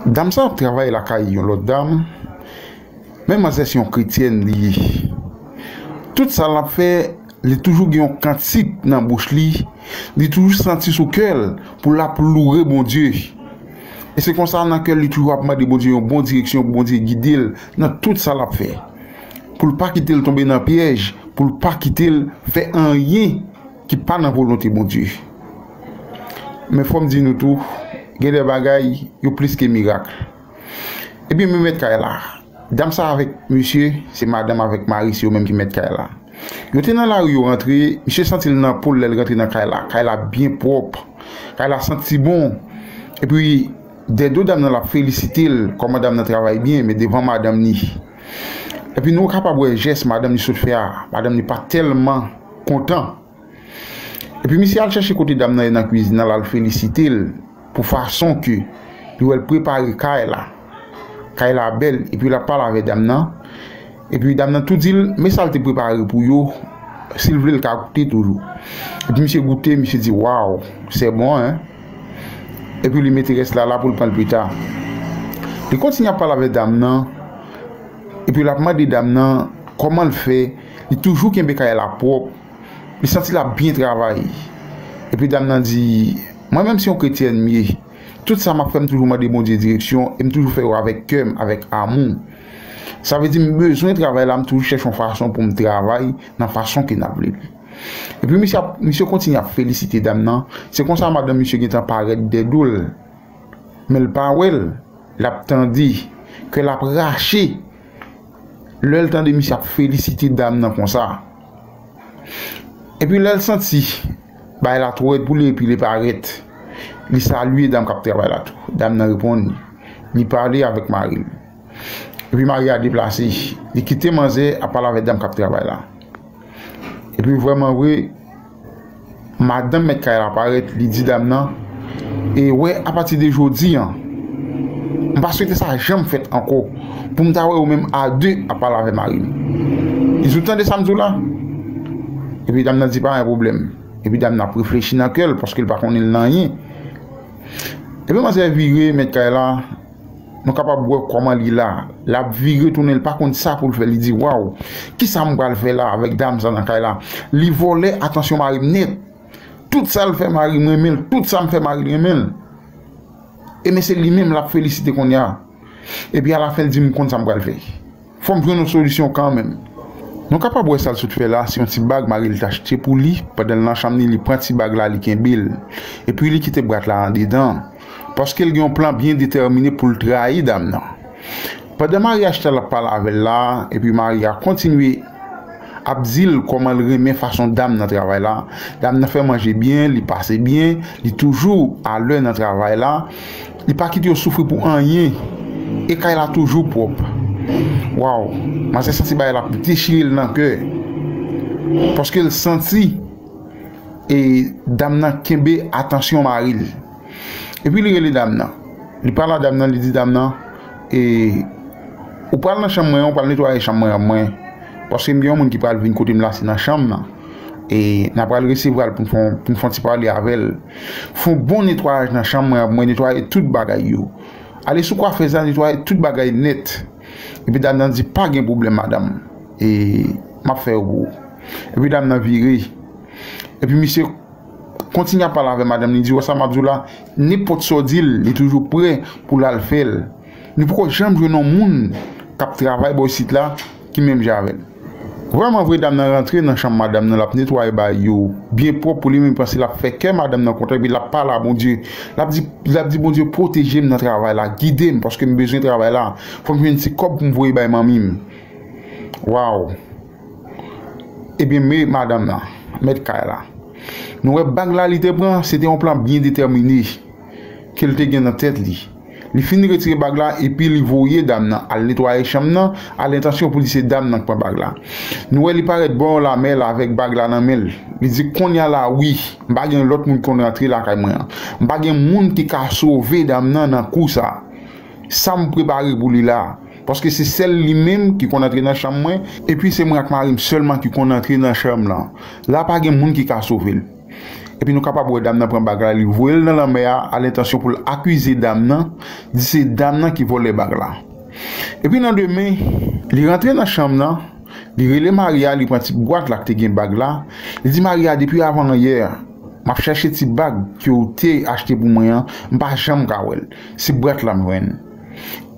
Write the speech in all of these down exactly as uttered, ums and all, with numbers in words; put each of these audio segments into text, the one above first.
Dam sa ap travay lakay yon lòt dam, men manzè se yon kretyèn li ye. Tout sa l ap fè, li toujou gen yon kantik nan bouch li, li toujou santi sou kè l pou l ap loure Bondye. E se konsa nan kè l, li toujou ap mande Bondye yon bon direksyon, pou Bondye gide l nan tout sa l ap fè. Pou l pa kite l tonbe nan pyèj, pou l pa kite l fè anyen ki pa nan volonte Bondye. Men fò m di nou tou, gen de bagay, yo plis ke mirak. Ebyen, men mèt kay la. Dam sa avèk misye, se madanm avèk mari, se yo menm ki mèt kay la. Yo te nan lari, yo rantre, misye santi l nan po l lè l rantre nan kay la. Kay la byen pwòp. Kay la santi bon. Epi, dèyè do dam nan, l ap felisite l, kòman dam nan travay byen, men devan madanm ni. Epi, nou kapab wè jès madanm ni sot fè a. Madanm ni pa tèlman kontan. Epi misye al chèche kote dam nan ye nan kwizin nan, l al felisite l pou fason ke li wè l prepare kay la. Kay la bèl, epi l ap pale avè dam nan. Epi dam nan tou di l, men sa l te prepare pou yo, si l vle l ka goute toujou. Epi misye goute, misye di, waw, c'est bon, hein? Epi li mete rès la la pou l pran l pita. Li kontinye ap pale avè dam nan, epi l ap mande dam nan kòman l fè, li toujou kenbe kay la pwòp, li santi l ap byen travay. Epi dam nan di, mwen menm se yon kretyèn m ye. Tout sa m ap fè, m toujou mande Bondye direksyon e m toujou fè yo avèk kè m, avèk amou. Sa vle di m bezwen travay la, m toujou chèche yon fason pou m travay nan fason ke n ap vle l. Epi misye ap, misye kontinye ap felisite dam nan. Se konsa madanm misye gentan parèt dèyè do l. Men l pa wè l. L ap tande kè l ap rache lè l tande misye ap felisite dam nan konsa. Epi lè l santi bagay la twò rèd pou li epi li parèt, li salye dam k ap travay la tou. Dam nan reponn li. Li pale avèk mari l. Epi mari a deplase. Li kite manzè ap pale avèk dam k ap travay la. Epi vrèman vre, madanm mèt kay la parèt, li di dam nan, e wè, apati de jodi an, m pa swete sa janm fèt ankò, pou m ta wè ou menm a de ap pale avè mari m. Li di, ou tande sa m di w la? Epi dam nan di, pa gen pwoblèm. Epi dam nan ap reflechi nan kè l, paske l pa konnen l nan anyen. Epi manzè vire mèt kay la, nou kapab wè kòman li la. L ap vire tounen, l pa konn sa pou l fè. Li di, waw, kisa m pral fè la avèk dam sa nan kay la? Li vòlè atansyon mari m nèt. Tout sa l fè, mari m renmen l. Tout sa m fè, mari l renmen l. E men se li menm l ap felisite kounye a. Epi alafen l di, m konn sa m pral fè. Fò m jwenn yon solisyon kanmenm. Nou kapab wè sa l sot fè la, se yon ti bag mari l t achte pou li. Pandan l nan chanm ni, li pran ti bag la, li kenbe l. Epi li kite bwat la andedan. Paske l gen yon plan byen detèmine pou l trayi dam nan. Pandan mari a chita l ap pale avè l la, epi mari a kontinye ap di l kòman l renmen fason dam nan travay la. Dam nan fè manje byen, li pase byen, li toujou alè nan travay la. Li pa kite yo soufri pou anyen. E kay la toujou pwòp. Waw, manzè santi bagay la ap dechire l nan kè. Paske l santi e dam nan kenbe atansyon mari l. Epi li rele dam nan. Li pale a dam nan, li di dam nan, e, ou pral nan chanm mwen an, ou pral netwaye chanm mwen an, mwen. Paske m gen yon moun ki pral vin kote m la, se nan chanm nan. E n a pral resevwa l pou n fè yon, pou n fè yon ti pale avè l. Fè yon bon netwayaj nan chanm mwen an, mwen netwaye tout bagay yo. Ale sou kwafèz la, netwaye tout bagay nèt. Epi dam nan di, pa gen pwoblèm, madanm. E m ap fè yo pou ou. Epi dam nan vire. Epi misye kontinye ap pale avè madanm li, di, wè sa m ap di w la, nenpòt sa w di l, li toujou prè pou l al fè l. Nou poko janm jwenn yon moun k ap travay bò isit la ki menm jan avè l. Vrèman vre, dam nan rantre nan chanm madanm nan, l ap netwaye bagay yo byen pwòp pou li menm, li panse l ap fè kè madanm nan kontan, epi l ap pale a Bondye. L ap di, l ap di, Bondye, pwoteje m nan travay la, gide m, paske m bezwen travay la. Fò m jwenn ti kòb pou m voye bay manmi m. Waw! Ebyen, men madanm nan, mèt kay la. Nou wè bag la li te pran, se te yon plan byen detèmine ke l te gen nan tèt li. Li fin retire bag la, epi li voye dam nan al netwaye chanm nan, a lentansyon pou di se dam nan k pran bag la. Nou wè li parèt bò yon lamèl avèk bag la nan men l. Li di, kounye a la, wi, m pa gen lòt moun ki konn rantre lakay mwen an. M pa gen moun ki ka sove dam nan nan kou sa. Sa m prepare pou li la. Paske se sèl li menm ki konn antre nan chanm mwen, epi se mwen ak mari m sèlman ki konn antre nan chanm lan. La pa gen moun ki ka sove l. Epi nou kapab wè dam nan pran bag la, li voye l nan lanmè a, a lentansyon pou l akize dam nan, di se dam nan ki vòlè bag la. Epi nan demen, li rantre nan chanm nan, li rele Maria, li pran ti bwat la ki te gen bag la, li di Maria, depi avan yè, m ap chèche ti bag ke w te achte pou mwen an, m pa janm ka wè l. Se bwat la m jwenn.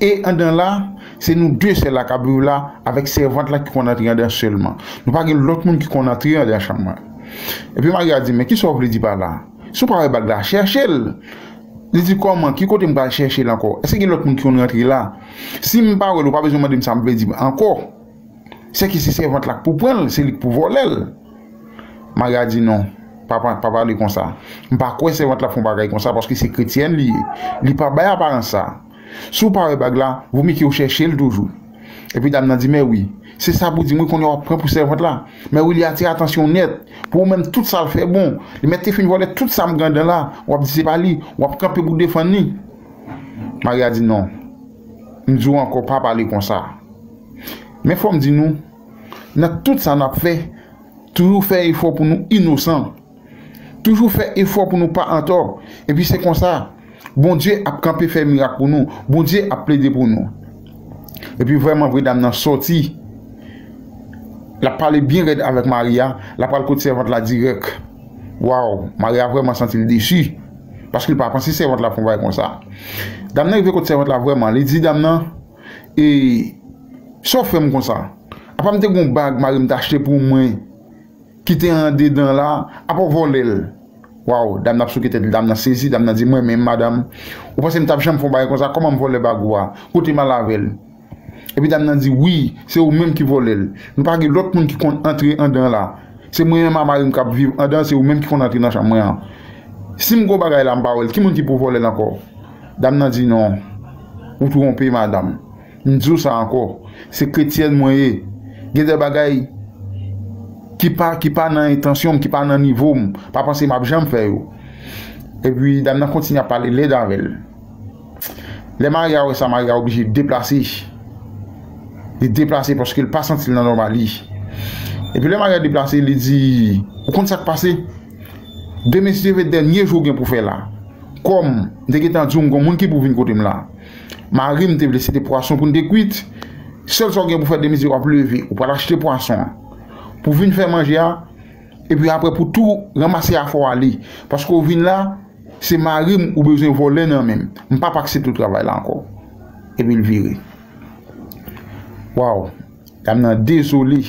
E andan la, se nou de sèl la k ap viv la, avèk sèvant la ki konn antre andan sèlman. Nou pa gen lòt moun ki konn antre andan chanm mwen. Epi Maria di, men kisa w vle di pa la? Si w pa wè bag la, chèche l. Li di, kòman? Ki kote m pral chèche l ankò? Èske gen lòt moun ki konn rantre la? Si m pa wè l, ou pa bezwen mande m sa m vle di ankò. Sèke se sèvant la k pou pran l, se li k pou vòlè l. Maria di, non, pa, pa, pa pale konsa. M pa kwè sèvant la fè yon bagay konsa, paske se kretyèn li ye. Li pa bay aparans sa. Si w pa wè bag la, vomye ke w chèche l toujou. Epi dam nan di, men wi, se sa pou di m wi, kounye a w ap pran pou sèvant la. Men wi, li atire atansyon w nèt. Pou ou menm, tout sa l fè bon. Li mèt te fin vòlè tout sa m gen andan la. W ap di se pa li. W ap kanpe pou defann li. Maria di, non. M di w ankò, pa pale konsa. Men fò m di nou, nan tout sa n ap fè, toujou fè efò pou nou inosan. Toujou fè efò pou nou pa antò. Epi se konsa, Bondye ap kanpe fè mirak pou nou. Bondye ap plede pou nou. Epi vrèman vre dam nan sòti. L ap pale byen rèd avèk Maria. L ap pral kot sèvant la dirèk. Waw, Maria vrèman santi l desi. Paske l pa panse sèvant la fè yon bagay konsa. Dam nan rive kot sèvant la vrèman. Li di dam nan, e, sa w fè m konsa? Apa m te gen yon bag mari m t achte pou mwen ki te andedan la, apa w vòlè l? Waw, dam nan ap souke tèt li, dam nan sezi, dam nan di, mwen menm, madanm, ou panse m t ap janm fè yon bagay konsa? Kòman m vòlè bag ou a? Kote m al avè l? Epi dam nan di, wi, se ou menm ki vòlè l. Nou pa gen lòt moun ki konn antre andan la. Se mwen menm a mari m k ap viv andan, se ou menm ki konn antre nan chanm mwen an. Si m gen yon bagay la, m pa wè l, ki moun ki pou vòlè l ankò? Dam nan di, non, ou twonpe, madanm. M di w sa ankò, se kretyèn mwen ye. Gen de bagay ki pa, ki pa nan entansyon m, ki pa nan nivo m, pa panse m ap janm fè yo. Epi dam nan kontinye ap pale lèd avè l. Lè Maria wè sa, Maria oblije deplase. Li deplase paske l pa santi l nan nòmal li. Epi lè Maria deplase, li di, ou konn sa k pase? Demen, si Dye vle, dènye jou w gen pou fè la. Kòm m te gentan di w, m gen yon moun ki pou vin kote m la. Mari m te vle se te pwason pou n te kwit. Sèl sa w gen pou fè demen, se w ap leve, ou pral achte pwason an. Pou vin fè manje a, epi apre pou tou ranmase afè w ale. Paske w vin la, se mari m ou bezwen vòlè nan men m. M p ap aksepte w travay la ankò. Epi l vire. Waw! Dam nan dezole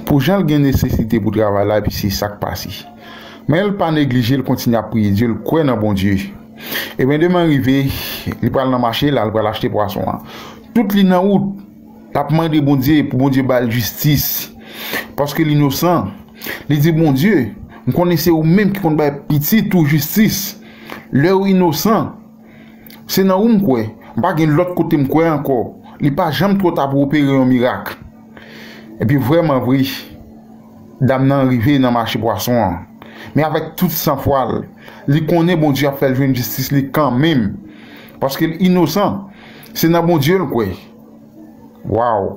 pou jan l gen nesesite pou travay la, epi se sa k pase. Men l pa neglije, l kontinye ap priye Dye, l kwè nan Bondye. Ebyen, demen rive, li pral nan mache la, li pral achte pwason an. Tout li nan wout, l ap mande Bondye pou Bondye ba l jistis. Paske l inosan. Li di, Bondye, m konnen se ou menm ki konn bay pitit ou jistis. Lè yo inosan, se nan ou m kwè. M pa gen lòt kote m kwè ankò. Li pa janm twò ta pou opere yon mirak. Epi vrèman vre, dam nan rive nan mache pwason an. Men avèk tout sanfwa l, li konnen Bondye ap fè l jwenn jistis li kanmenm. Paske l inosan. Se nan Bondye l kwè. Waw!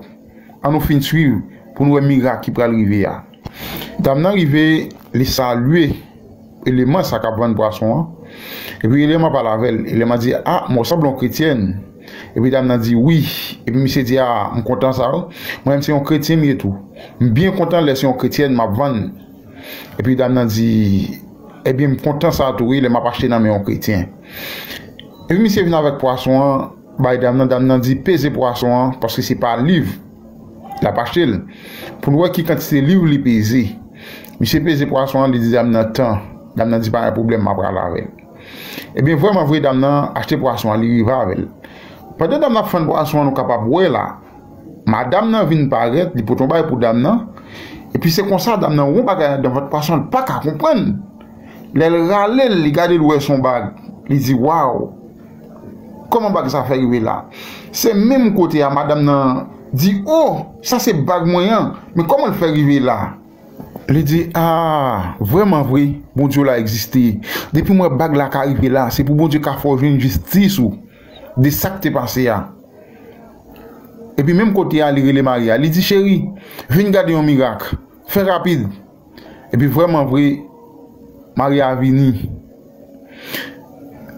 An nou fin swiv pou n wè mirak ki pral rive a. Dam nan rive, li salye eleman sa k ap vann pwason an. Epi eleman pale avè l. Eleman di, a, men w sanble yon kretyèn. Epi dam nan di, wi. Epi misye di, a, m kontan sa, wi. Mwen menm se yon kretyen m ye tou. M byen kontan lè se yon kretyèn m ap vann. Epi dam nan di, ebyen, m kontan sa tou, wi, lè m ap achte nan men yon kretyen. Epi misye vin avèk pwason an, bay dam nan, dam nan di, peze pwason an, paske se pa liv l ap achte l. Pou n wè ki kantite liv li peze. Misye peze pwason an, li di dam nan, tan. Dam nan di, pa gen pwoblèm, m ap pral avè l. Ebyen, vrèman vre, dam nan achte pwason an, li rive avè l. Pandan dam nan ap fann pwason an, nou kapab wè la, madanm nan vin parèt, li pote yon bagay pou dam nan. Epi se konsa, dam nan wè yon bagay anndan vant pwason an, li pa ka konprann. Lè l rale l, li gade l, wè se yon bag. Li di, waw! Kòman bag sa fè rive la? Se menm kote a, madanm nan di, o, sa se bag mwen an, men kòman l fè rive la? Li di, a, vrèman vre, Bondye w la egziste. Depi m wè bag la ka rive la, se pou Bondye ka fè w jwenn jistis ou de sa k te pase a. Epi menm kote a, li rele Maria. Li di, cheri, vin gade yon mirak. Fè rapid. Epi vrèman vre, Mari a vini.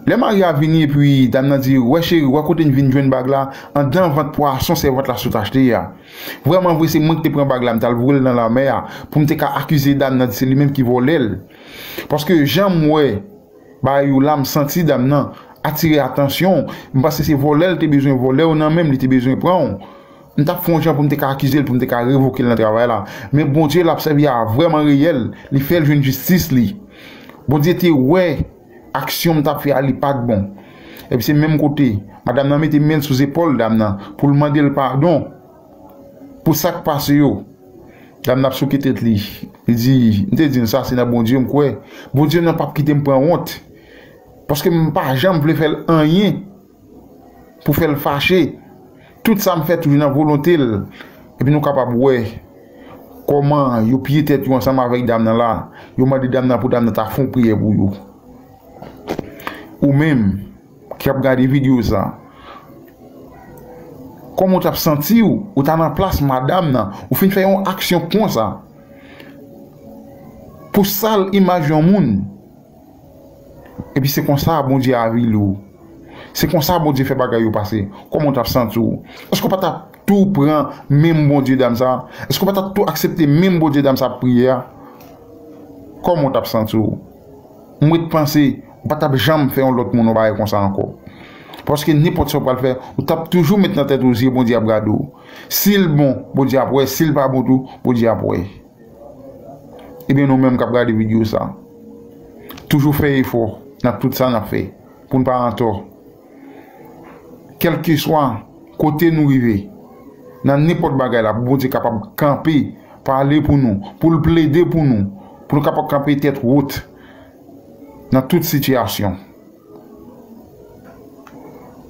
Lè mari a vini epi dam nan di, "Wè cheri, wè kote n vin jwenn bag la, andan vant pwason sèvant la sot achte a. Vrèman vre, se mwen ki te pran bag la, m t al voye l nan lanmè a, pou m te ka akize dam nan, di se li menm ki vòlè l. Paske jan m wè bagay yo la, m santi dam nan atire atansyon. M panse se vòlè l te bezwen vòlè w nan men m, li te bezwen pran w. M t ap fè yon jan pou m te ka akize l, pou m te ka revoke l nan travay la. Men Bondye l ap sèvi a vrèman reyèl, li fè l jwenn jistis li. Bondye te wè aksyon m t ap fè a, li pa t bon." Epi se menm kote, madanm nan mete men l sou zepòl dam nan pou l mande l padon pou sa k pase yo. Dam nan ap souke tèt li. Li di, "M te di n sa, se nan Bondye m kwè. Bondye nan p ap kite m pran wont. Paske m pa janm vle fè l anyen pou fè l fache. Tout sa m fè toujou nan volonte l." Epi nou kapab wè kòman yo piye tèt yo ansanm avèk dam nan la. Yo mande dam nan pou dam nan ta fè yon priyè pou yo. Ou menm ki ap gade videyo sa, kòman w t ap santi w? Ou ta nan plas madanm nan, ou fin fè yon aksyon konsa pou sal imaj yon moun. Epi se konsa Bondye avili w. Se konsa Bondye fè bagay yo pase. Kòman w t ap santi w? Èske w pa t ap tou pran menm Bondye dam sa? Èske w pa t ap tou aksepte menm Bondye dam sa ap priye a? Kòman w t ap santi w? M ret panse ou pa t ap janm fè yon lòt moun yon bagay konsa ankò. Paske nenpòt sa w pral fè, ou t ap toujou met nan tèt ou zye Bondye ap gade w. Si l bon, Bondye ap wè, si l pa bon tou, Bondye ap wè. Ebyen nou menm k ap gade videyo sa, toujou fè efò nan tout sa n ap fè pou n pa antò. Kèlkeswa kote nou rive, nan nenpòt bagay la, pou Bondye kapab kanpe, pale pou nou, pou l plede pou nou, pou nou kapab kanpe tèt wot nan tout sitiyasyon.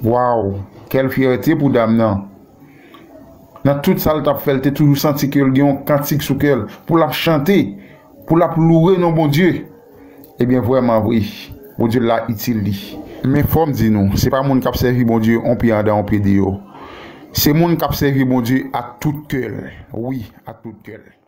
Waw, kèl fyète pou dam nan! Nan tout sa l t ap fè, l te toujou santi ke l gen yon kantik sou kè l, pou l ap chante, pou l ap louwe non Bondye. Ebyen, vrèman vre, Bondye la itil li. Men fò m di nou, se pa moun k ap sèvi Bondye on pye anndan, on pye deyò. Se moun k ap sèvi Bondye ak tout kè l. Wi, ak tout kè l.